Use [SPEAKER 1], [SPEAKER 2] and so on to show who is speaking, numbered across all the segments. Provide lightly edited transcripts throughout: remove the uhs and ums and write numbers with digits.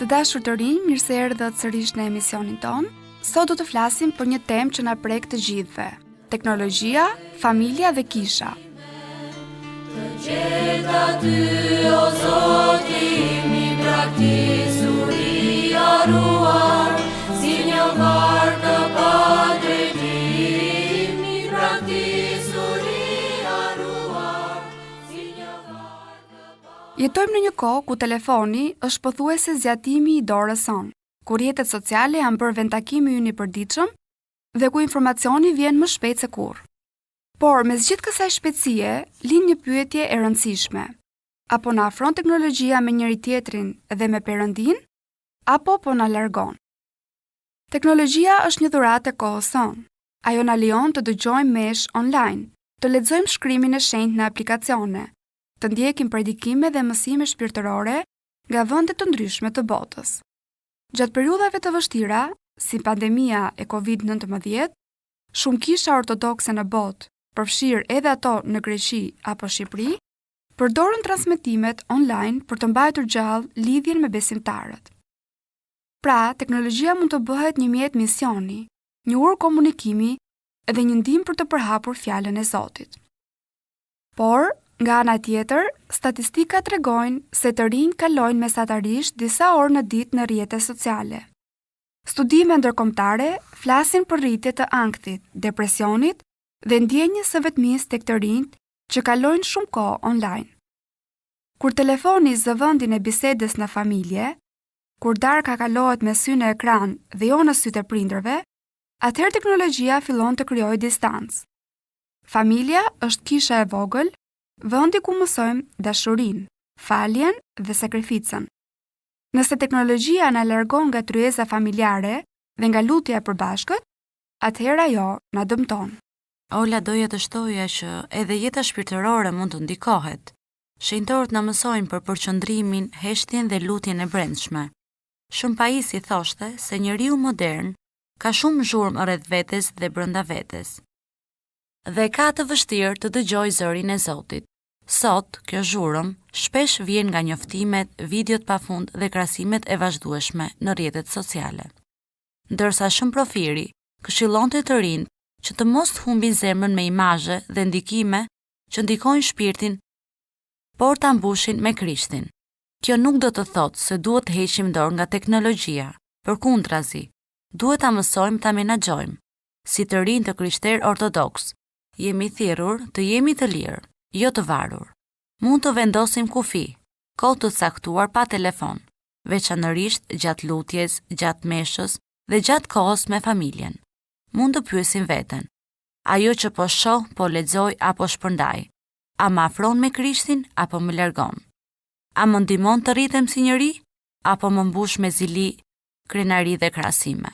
[SPEAKER 1] Të dashur të rinj, mirë se erdhët sërish në emisionin tonë. Sot do të flasim për një temë që na prek të gjithëve: teknologjia, familja dhe kisha.
[SPEAKER 2] Të gjeta ty, o Zoti im i braktisur i harruar, si një varkë pa drejtim, i braktisur i harruar, si një varkë
[SPEAKER 1] Jetojmë në një kohë ku telefoni është pothuajse zgjatimi i dorës sonë, ku rrjetet sociale janë bërë vendtakimi ynë i përditshëm dhe ku informacioni vjen më shpejt se kurrë. Por, mes gjithë kësaj shpejtësie, lind një pyetje e rëndësishme. A po na afron teknologjia me njëri-tjetrin dhe me Perëndinë, apo po na largon? Teknologjia është një dhuratë e kohës sonë. Ajo na lejon të dëgjojmë meshë online, të lexojmë shkrimin e shenjtë në aplikacione, të ndjekim predikime dhe mësime shpirtërore nga vende të ndryshme të botës. Gjatë periudhave të vështira, si pandemia e Covid-19, shumë kisha ortodokse në botë, përfshirë edhe ato në Greqi apo Shqipëri, përdorën transmetimet online për të mbajtur gjallë lidhjen me besimtarët. Pra, teknologjia mund të bëhet një mjet misioni, një urë komunikimi dhe një ndihmë për të përhapur fjalën e Zotit. Por, nga ana tjetër, statistikat tregojnë se të rinjtë kalojnë mesatarisht disa orë në ditë në rrjete sociale. Studime ndërkombëtare flasin për rritje të ankthit, depresionit dhe ndjenjës së vetmisë tek të rinjtë që kalojnë shumë kohë online. Kur telefoni zë vendin e bisedës në familje, kur darka kalohet me sy në ekran dhe jo në sytë e prindërve, atëherë teknologjia fillon të krijojë distancë. Familja është kisha e vogël, vendi ku mësojmë dashurinë, faljen dhe sakrificën. Nëse teknologjia na largon nga tryeza familjare dhe nga lutja e përbashkët, atëherë ajo na dëmton.
[SPEAKER 3] Ola doja të shtoja që edhe jeta shpirtërore mund të ndikohet. Shenjtorët na mësojnë për përqendrimin, heshtjen dhe lutjen e brendshme. Shën Paisi thoshte se njeriu modern ka shumë zhurmë rreth vetes dhe brenda vetes. Dhe e ka të vështirë të dëgjojë zërin e Zotit. Sot, kjo zhurmë shpesh vjen nga njoftimet, videot pafund dhe krahasimet e vazhdueshme në rrjetet sociale. Ndërsa Shën Profiri këshillonte të rinjtë që të mos humbin zemrën me imazhe dhe ndikime që ndikojnë shpirtin, por ta mbushin me Krishtin. Kjo nuk do të thotë se duhet të heqim dorë nga teknologjia, përkundrazi, duhet ta mësojmë ta menaxhojmë. Si të rinj të krishterë ortodoksë, jemi thirrur të jemi të lirë, jo të varur. Mund të vendosim kufi, kohë të caktuar pa telefon, veçanërisht gjatë lutjes, gjatë meshës dhe gjatë kohës me familjen. Mund të pyesim veten, ajo që po shoh, po lexoj apo shpërndaj, a më afron me Krishtin apo më largon? A më ndihmon të rritem si njeri apo më mbush me zili, krenari dhe krahasime?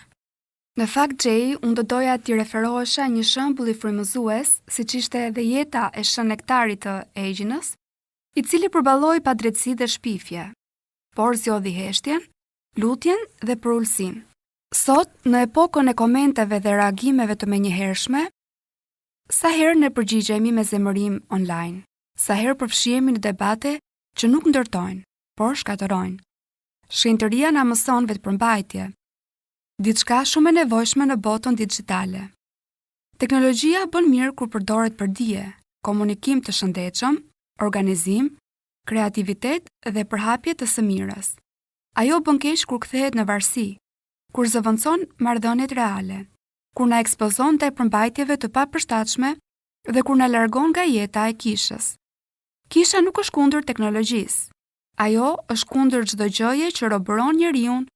[SPEAKER 1] Në fakt Xhei, unë do doja t'i referohesha një shembulli frymëzues, siç ishte edhe jeta e Shën Nektarit të Egjinës, i cili përballoi padrejtësi dhe shpifje, por zgjodhi heshtjen, lutjen dhe përulësinë. Sot, në epokën e komenteve dhe reagimeve të menjëhershme, sa herë ne përgjigjemi me zemërim online, sa herë përfshihemi në debate që nuk ndërtojnë, por shkatërrojnë. Shenjtëria na mëson vetëpërmbajtje, diçka shumë e nevojshme në botën dixhitale. Teknologjia bën mirë kur përdoret për dije, komunikim të shëndetshëm, organizim, kreativitet dhe përhapje të së mirës. Ajo bën keq kur kthehet në varësi, kur zëvendëson marrëdhëniet reale, kur na ekspozon ndaj përmbajtjeve të papërshtatshme dhe kur na largon nga jeta e kishës. Kisha nuk është kundër teknologjisë. Ajo është kundër çdo gjëje që robëron njeriun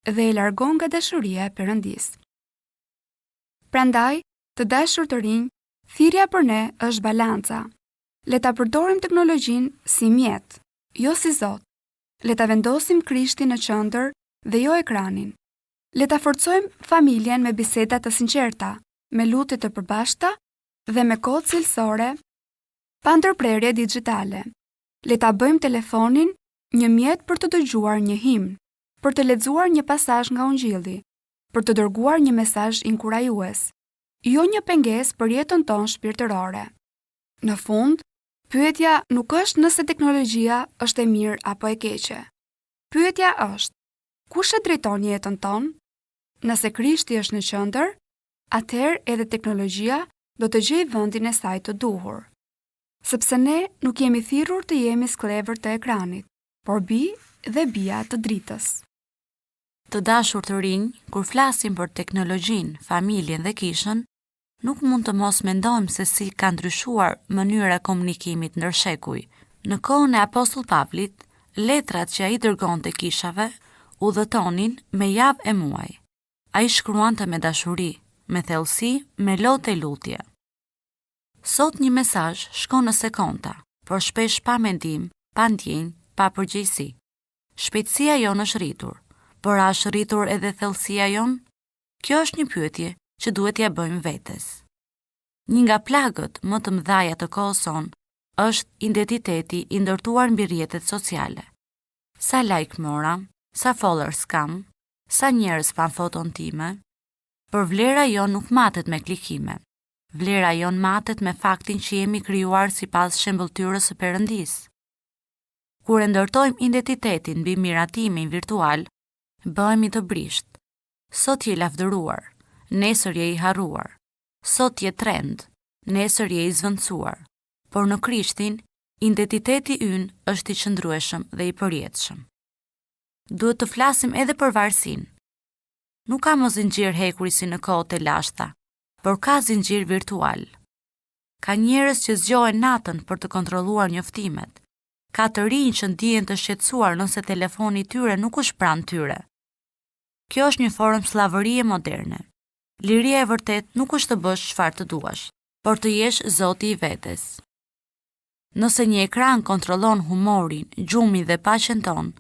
[SPEAKER 1] dhe e largon nga dashuria e Perëndisë. Prandaj, të dashur të rinj, thirrja për ne është balanca. Le ta përdorim teknologjinë si mjet, jo si Zot. Le ta vendosim Krishtin në qendër dhe jo ekranin. Le ta forcojmë familjen me biseda të sinqerta, me lutje të përbashkëta dhe me kohë cilësore pa ndërprerje dixhitale. Le ta bëjmë telefonin një mjet për të dëgjuar një himn, për të lexuar një pasazh nga Ungjilli, për të dërguar një mesazh inkurajues, jo një pengesë për jetën tonë shpirtërore. Në fund, pyetja nuk është nëse teknologjia është e mirë apo e keqe. Pyetja është, Kush e drejton jetën tonë? Nëse Krishti është në qendër, atëherë edhe teknologjia do të gjejë vendin e saj të duhur. Sepse ne nuk jemi thirrur të jemi skllevër të ekranit, por bij dhe bija të dritës.
[SPEAKER 3] Të dashur të rinj, kur flasim për teknologjinë, familjen dhe kishën, nuk mund të mos mendojmë se si ka ndryshuar mënyra e komunikimit ndër shekuj. Në kohën e Apostull Pavlit, letrat që ai dërgonte kishave udhëtonin me javë e muaj. Ai shkruante me dashuri, me thellësi, me lot e lutje. Sot një mesazh shkon në sekonda, por shpesh pa mendim, pa ndjenjë, pa përgjegjësi. Shpejtësia jonë është rritur, por a është rritur edhe thellësia jonë? Kjo është një pyetje që duhet t'ia bëjmë vetes. Një nga plagët më të mëdhaja të kohës sonë është identiteti i ndërtuar mbi rrjetet sociale. Sa like mora, sa followers kam, sa njerëz panë foton time, por vlera jonë nuk matet me klikime. Vlera jonë matet me faktin që jemi krijuar sipas shembëlltyrës së Perëndisë. Kur e ndërtojmë identitetin mbi miratimin virtual, bëhemi të brishtë. Sot je i lavdëruar, nesër je i harruar. Sot je trend, nesër je i zëvendësuar. Por në Krishtin, identiteti ynë është i qëndrueshëm dhe i përjetshëm. Duhet të flasim edhe për varësinë. Nuk ka më zinxhir hekuri si në kohët e lashta, por ka zinxhir virtual. Ka njerëz që zgjohen natën për të kontrolluar njoftimet. Ka të rinj që ndihen të shqetësuar nëse telefoni i tyre nuk është pranë tyre. Kjo është një formë skllavërie moderne. Liria e vërtetë nuk është të bësh çfarë të duash, por të jesh zoti i vetes. Nëse një ekran kontrollon humorin, gjumin dhe paqen tonë,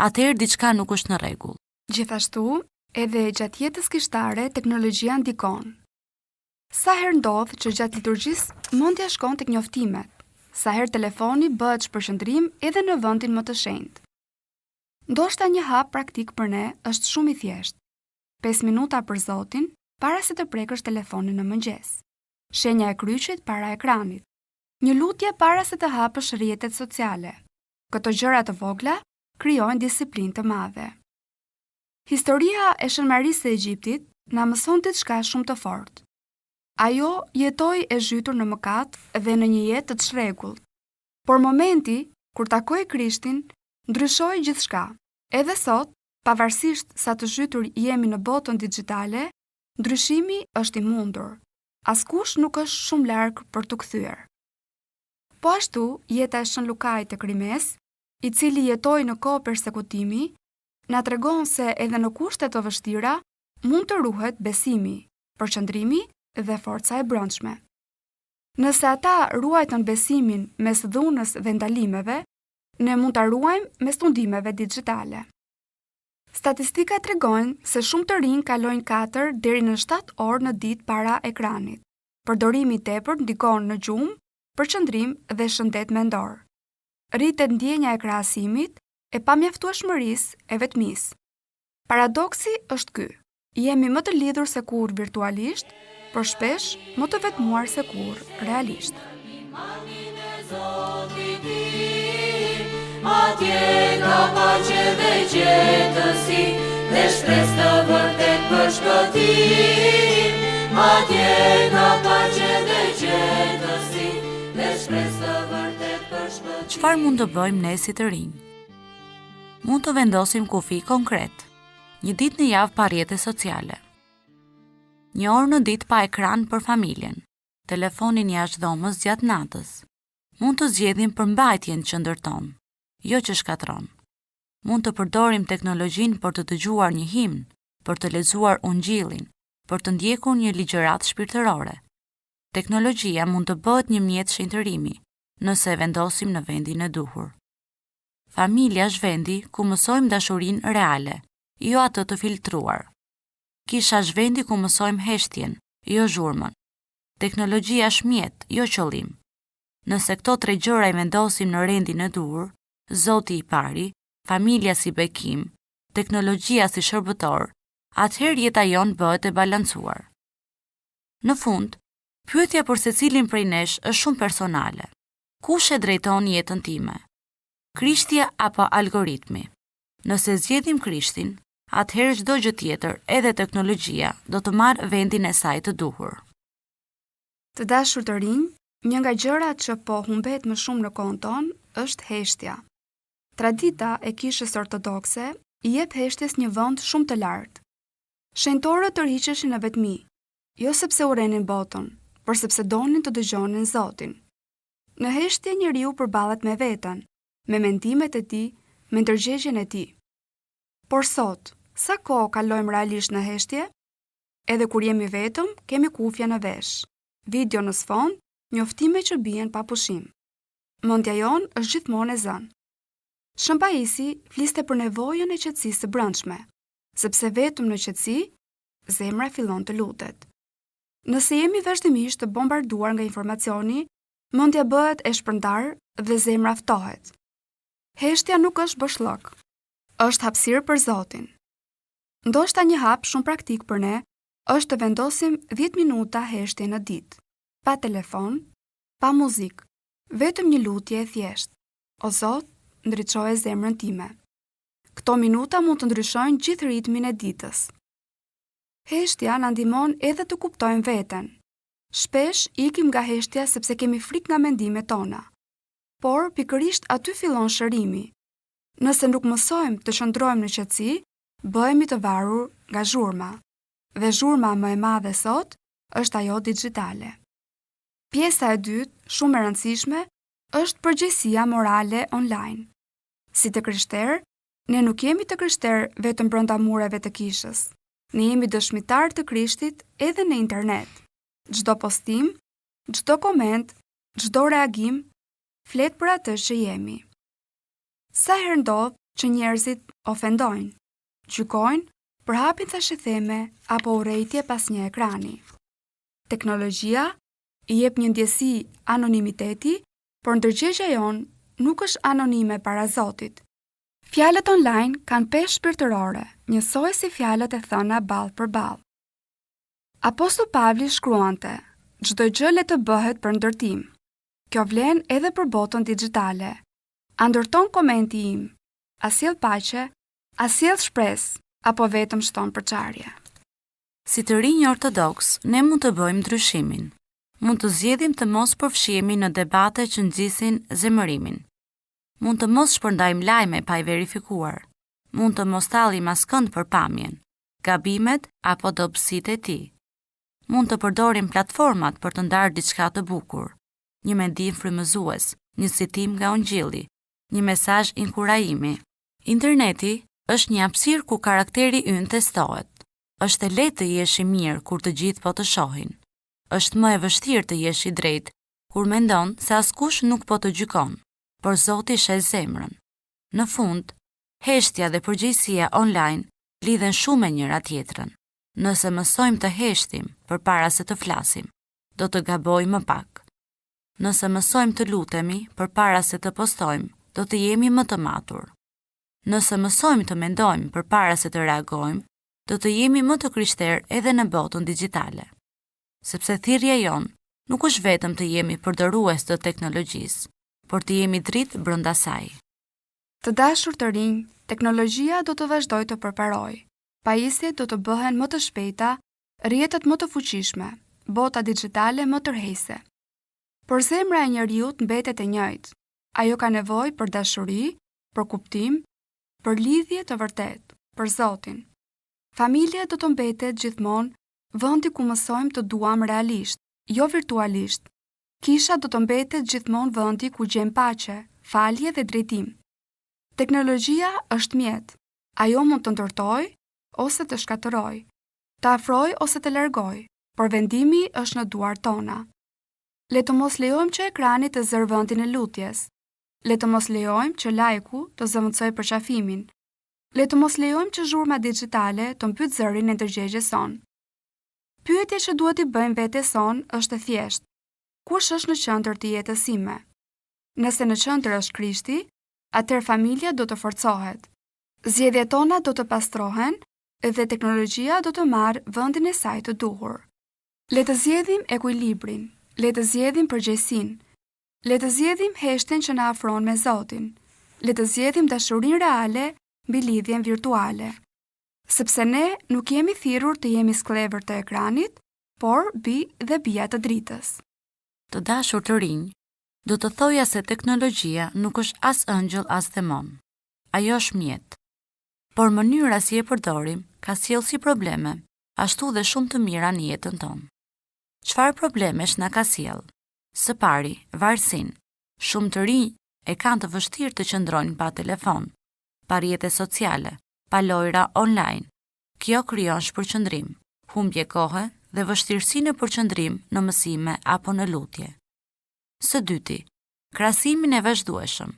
[SPEAKER 3] atëherë diçka nuk është në rregull.
[SPEAKER 1] Gjithashtu, edhe gjatë jetës kishtare teknologjia ndikon. Sa herë ndodh që gjatë liturgjisë mendja shkon tek njoftimet, sa herë telefoni bëhet shpërqendrim edhe në vendin më të shenjtë. Ndoshta një hap praktik për ne është shumë i thjeshtë. 5 minuta për Zotin para se të prekësh telefonin në mëngjes. Shenja e kryqit para ekranit. Një lutje para se të hapësh rrjetet sociale. Këto gjëra të vogla krijojnë disiplinë të madhe. Historia e Shën Marisë së Egjiptit na mëson diçka shumë të fortë. Ajo jetoi e zhytur në mëkat dhe në një jetë të çrregullt. Por momenti kur takoi Krishtin, ndryshoi gjithçka. Edhe sot, pavarësisht sa të zhytur jemi në botën digjitale, ndryshimi është i mundur. Askush nuk është shumë larg për t'u kthyer. Po ashtu, jeta e Shën Lukait të Krimesë, i cili jetoi në kohë persekutimi, na tregon se edhe në kushte të vështira mund të ruhet besimi, përqendrimi dhe forca e brendshme. Nëse ata ruajtën besimin mes dhunës dhe ndalimeve, ne mund ta ruajmë mes tundimeve digjitale. Statistikat tregojnë se shumë të rinj kalojnë 4 deri në 7 orë në ditë para ekranit. Përdorimi i tepërt ndikon në gjumë, përqendrim dhe shëndet mendor. Rritet ndjenja e krahasimit, e pamjaftueshmërisë, e vetmisë. Paradoksi është ky. Jemi më të lidhur se kurrë virtualisht, por shpesh më të vetmuar se kurrë realisht.
[SPEAKER 2] Atje ka paqe dhe qetësi dhe shpresë të vërtetë për shpëtim. Atje ka paqe dhe qetësi dhe shpresë të vërtetë për shpëtim.
[SPEAKER 3] Çfarë mund të bëjmë ne si të rinj? Mund të vendosim kufij konkretë. Një ditë në javë pa rrjete sociale. Një orë në ditë pa ekran për familjen. Telefonin jashtë dhomës gjatë natës. Mund të zgjedhim përmbajtjen që ndërton, jo që shkatërron. Mund të përdorim teknologjinë për të dëgjuar një himn, për të lexuar ungjillin, për të ndjekur një ligjëratë shpirtërore. Teknologjia mund të bëhet një mjet shenjtërimi, nëse e vendosim në vendin e duhur. Familja është vendi ku mësojmë dashurinë reale, jo atë të filtruar. Kisha është vendi ku mësojmë heshtjen, jo zhurmën. Teknologjia është mjet, jo qëllim. Nëse këto tre gjëra i vendosim në rendin e duhur, Zoti i pari, familja si bekim, teknologjia si shërbëtor, atëherë jeta jonë bëhet e balancuar. Në fund, pyetja për secilin prej nesh është shumë personale. Kush e drejton jetën time? Krishti apo algoritmi? Nëse zgjedhim Krishtin, Atëherë çdo gjë tjetër, edhe teknologjia, do të marrë vendin e saj të duhur.
[SPEAKER 1] Të dashur të rinj, një nga gjërat që po humbet më shumë në kohën tonë është heshtja. Tradita e Kishës Ortodokse i jep heshtjes një vend shumë të lartë. Shenjtorët tërhiqeshin në vetmi, jo sepse urrenin botën, por sepse donin të dëgjonin Zotin. Në heshtje njeriu përballet me veten, me mendimet e tij, me ndërgjegjen e tij. Por sot, sa kohë kalojmë realisht në heshtje? Edhe kur jemi vetëm, kemi kufje në vesh, video në sfond, njoftime që bien pa pushim. Mendja jonë është gjithmonë e zënë. Shën Paisi fliste për nevojën e qetësisë së brendshme, sepse vetëm në qetësi, zemra fillon të lutet. Nëse jemi vazhdimisht të bombarduar nga informacioni, mendja bëhet e shpërndarë dhe zemra ftohet. Heshtja nuk është boshllëk, është hapësirë për Zotin. Ndoshta një hap shumë praktik për ne është të vendosim 10 minuta heshtje në ditë, pa telefon, pa muzikë, vetëm një lutje e thjeshtë. O Zot, ndriçoje zemrën time. Këto minuta mund të ndryshojnë gjithë ritmin e ditës. Heshtja na ndihmon edhe të kuptojmë veten. Shpesh ikim nga heshtja sepse kemi frikë nga mendimet tona. Por, pikërisht aty fillon shërimi. Nëse nuk mësojmë të qëndrojmë në qetësi, bëhemi të varur nga zhurma. Dhe zhurma më e madhe sot është ajo dixhitale. Pjesa e dytë, shumë e rëndësishme, është përgjegjësia morale online. Si të krishterë, ne nuk jemi të krishterë vetëm brenda mureve të kishës. Ne jemi dëshmitarë të Krishtit edhe në internet. Çdo postim, çdo koment, çdo reagim flet për atë që jemi. Sa herë ndodh që njerëzit ofendojnë, gjykojnë, përhapin thashetheme apo urrejtje pas një ekrani. Teknologjia i jep një ndjesi anonimiteti, por ndërgjegja jonë nuk është anonime para Zotit. Fjalët online kanë peshë shpirtërore, njësoj si fjalët e thëna ballë për ballë. Apostull Pavli shkruante, Çdo gjë le të bëhet për ndërtim. Kjo vlen edhe për botën dixhitale. A ndërton komenti im? A sjell paqe? A sjell shpresë? Apo vetëm shton përçarje?
[SPEAKER 3] Si të rinj ortodoksë, ne mund të bëjmë ndryshimin. Mund të zgjedhim të mos përfshihemi në debate që nxisin zemërimin. Mund të mos shpërndajmë lajme pa i verifikuar. Mund të mos tallim askënd për pamjen, gabimet apo dobësitë e tij. Mund të përdorim platformat për të ndarë diçka të bukur, një mendim frymëzues, një citim nga Ungjilli, një mesazh inkurajimi. Interneti është një hapësirë ku karakteri ynë testohet. Është e lehtë të jesh i mirë kur të gjithë po të shohin. Është më e vështirë të jesh i drejtë kur mendon se askush nuk po të gjykon, por Zoti sheh zemrën. Në fund, heshtja dhe përgjegjësia online lidhen shumë me njëra-tjetrën. Nëse mësojmë të heshtim përpara se të flasim, do të gabojmë më pak. Nëse mësojmë të lutemi përpara se të postojmë, do të jemi më të matur. Nëse mësojmë të mendojmë përpara se të reagojmë, do të jemi më të krishterë edhe në botën dixhitale. Sepse thirrja jonë nuk është vetëm të jemi përdorues të teknologjisë, por të jemi dritë brenda saj.
[SPEAKER 1] Të dashur të rinj, teknologjia do të vazhdojë të përparojë. Pajisjet do të bëhen më të shpejta, rrjetet më të fuqishme, bota dixhitale më tërheqëse. Por zemra e njeriut mbetet e njëjtë. Ajo ka nevojë për dashuri, për kuptim, për lidhje të vërtetë, për Zotin. Familja do të mbetet gjithmonë vendi ku mësojmë të duam realisht, jo virtualisht. Kisha do të mbetet gjithmonë vendi ku gjejmë paqe, falje dhe drejtim. Teknologjia është mjet. Ajo mund të ndërtojë ose të shkatërrojë, të afrojë ose të largojë, por vendimi është në duart tona. Le të mos lejojmë që ekrani të zërë vendin e lutjes. Le të mos lejojmë që lajku të zëvendësojë përqafimin. Le të mos lejojmë që zhurma dixhitale të mbytë zërin e ndërgjegjes sonë. Pyetja që duhet t'i bëjmë vetes sonë është e thjeshtë. Kush është në qendër të jetës sime? Nëse në qendër është Krishti, atëherë familja do të forcohet. Zgjedhjet tona do të pastrohen dhe teknologjia do të marrë vendin e saj të duhur. Le të zgjedhim ekuilibrin, le të zgjedhim përgjegjësinë, Le të zgjedhim heshtjen që na afron me Zotin. Le të zgjedhim dashurinë reale mbi lidhjen virtuale. Sepse ne nuk jemi thirrur të jemi skllevër të ekranit, por bij dhe bija të dritës.
[SPEAKER 3] Të dashur të rinj, do të thoja se teknologjia nuk është as ëngjëll as demon. Ajo është mjet. Por mënyra si e përdorim ka sjellë si probleme, ashtu dhe shumë të mira në jetën tonë. Çfarë problemesh na ka sjellë? Së pari, varësinë. Shumë të rinj e kanë të vështirë të qëndrojnë pa telefon, pa rrjete sociale, pa lojra online. Kjo krijon shpërqendrim, humbje kohe dhe vështirësi në përqendrim në mësime apo në lutje. Së dyti, krahasimin e vazhdueshëm.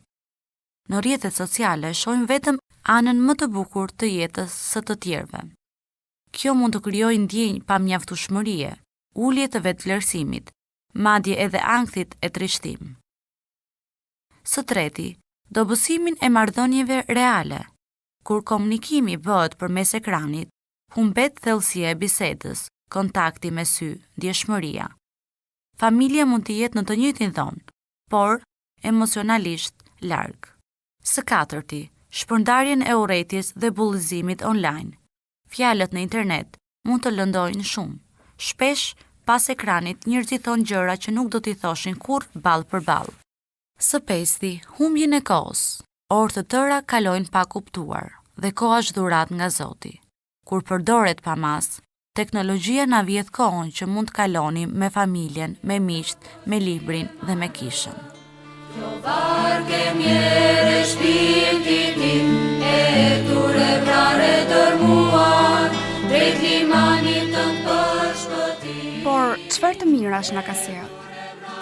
[SPEAKER 3] Në rrjetet sociale shohim vetëm anën më të bukur të jetës së të tjerëve. Kjo mund të krijojë ndjenjë pamjaftueshmërie, ulje të vetëvlerësimit, madje edhe ankthit e trishtim. Së treti, dobësimin e marrëdhënieve reale. Kur komunikimi bëhet përmes ekranit, humbet thellësia e bisedës, kontakti me sy, ndjeshmëria. Familja mund të jetë në të njëjtin dhomë, por emocionalisht larg. Së katërti, shpërndarjen e urrejtjes dhe bullizimit online. Fjalët në internet mund të lëndojnë shumë. Shpesh, pas ekranit njerëzit thonë gjëra që nuk do t'i thoshin kurrë ballë për ballë. Së pesti, humbjen e kohës. Orë të tëra kalojnë pa kuptuar, dhe koha është dhuratë nga Zoti. Kur përdoret pa masë, teknologjia na vjedh kohën që mund të kalonim me familjen, me miqtë, me librin dhe me kishën.
[SPEAKER 2] Kjo varkë e mjerë e shpirtit tim, e etur e vrarë e dërmuar, drejt limanit tënd për
[SPEAKER 1] shpëtim. Por, çfarë të mirash na ka sjellë?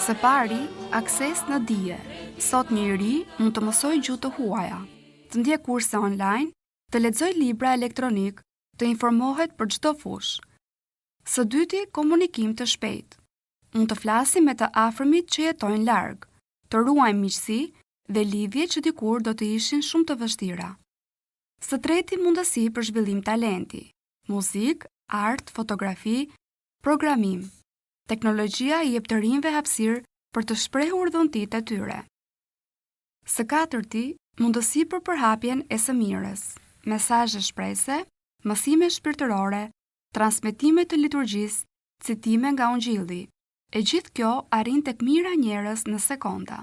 [SPEAKER 1] Së pari, akses në dije. Sot një i ri mund të mësojë gjuhë të huaja, të ndjekë kurse online, të lexojë libra elektronikë, të informohet për çdo fushë. Së dyti, komunikim të shpejtë. Mund të flasim me të afërmit që jetojnë larg, të ruajmë miqësi dhe lidhje që dikur do të ishin shumë të vështira. Së treti, mundësi për zhvillim talenti, muzikë, art, fotografi, programim. Teknologjia i jep të rinjve hapësirë për të shprehur dhuntitë e tyre. Së katërti, mundësi për përhapjen e së mirës, mesazhe shprese, mësime shpirtërore, transmetime të liturgjisë, citime nga Ungjilli. E gjithë kjo arrin tek mijëra njerëz në sekonda.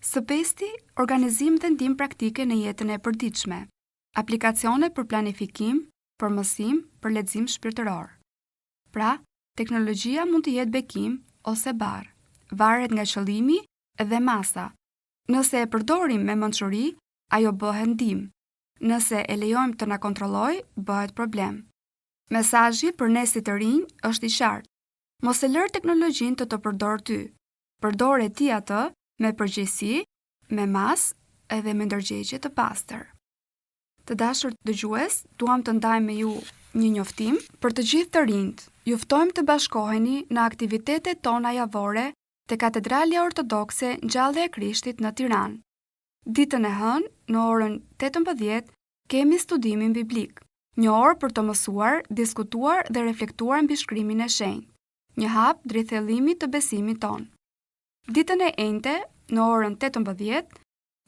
[SPEAKER 1] Së pesti, organizim dhe ndihmë praktike në jetën e përditshme. Aplikacione për planifikim, për mësim, për lexim shpirtëror. Pra, teknologjia mund të jetë bekim ose barrë. Varet nga qëllimi dhe masa. Nëse e përdorim me mençuri, ajo bëhet ndihmë. Nëse e lejojmë të na kontrollojë, bëhet problem. Mesazhi për ne si të rinj është i qartë. Mos e lër teknologjinë të të përdorë ty. Përdore ti atë me përgjegjësi, me masë edhe me ndërgjegje të pastër. Të dashur dëgjues, duam të ndajmë me ju një njoftim për të gjithë të rinjtë. Ju ftojmë të bashkoheni në aktivitetet tona javore te Katedralja Ortodokse Ngjallja e Krishtit në Tiranë. Ditën e hënë, në orën 18, kemi studimin biblik. Një orë për të mësuar, diskutuar dhe reflektuar mbi shkrimin e shenjtë. Një hap drejt thellimit të besimit tonë. Ditën e enjte, në orën 18,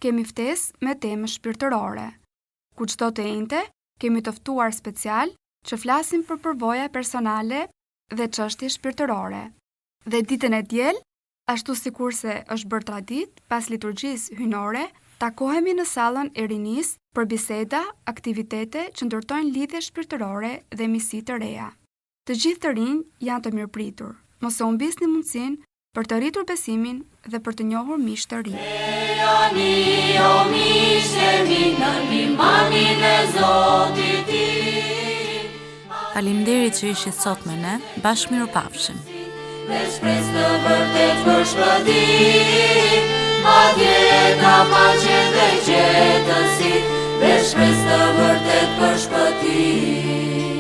[SPEAKER 1] kemi ftesë me temë shpirtërore, ku çdo të enjte kemi të ftuar special që flasin për përvoja personale dhe çështje shpirtërore. Dhe ditën e diel, ashtu sikurse është bërë traditë, pas liturgjisë hyjnore, takohemi në sallën e rinisë për biseda, aktivitete që ndërtojnë lidhje shpirtërore dhe miqësi të reja. Të gjithë të rinj janë të mirëpritur. Mos e humbisni mundësinë për të rritur besimin dhe për të njohur miq të rinj.
[SPEAKER 2] Ejani, o miqtë e mi, në limanin e Zotit tim.
[SPEAKER 3] Faleminderit që ishit sot me ne, bashkë mirupafshim.
[SPEAKER 2] Dhe shpresë të vërtetë për shpëtim, atje ka paqe dhe qetësi, dhe shpresë të vërtetë për shpëtim.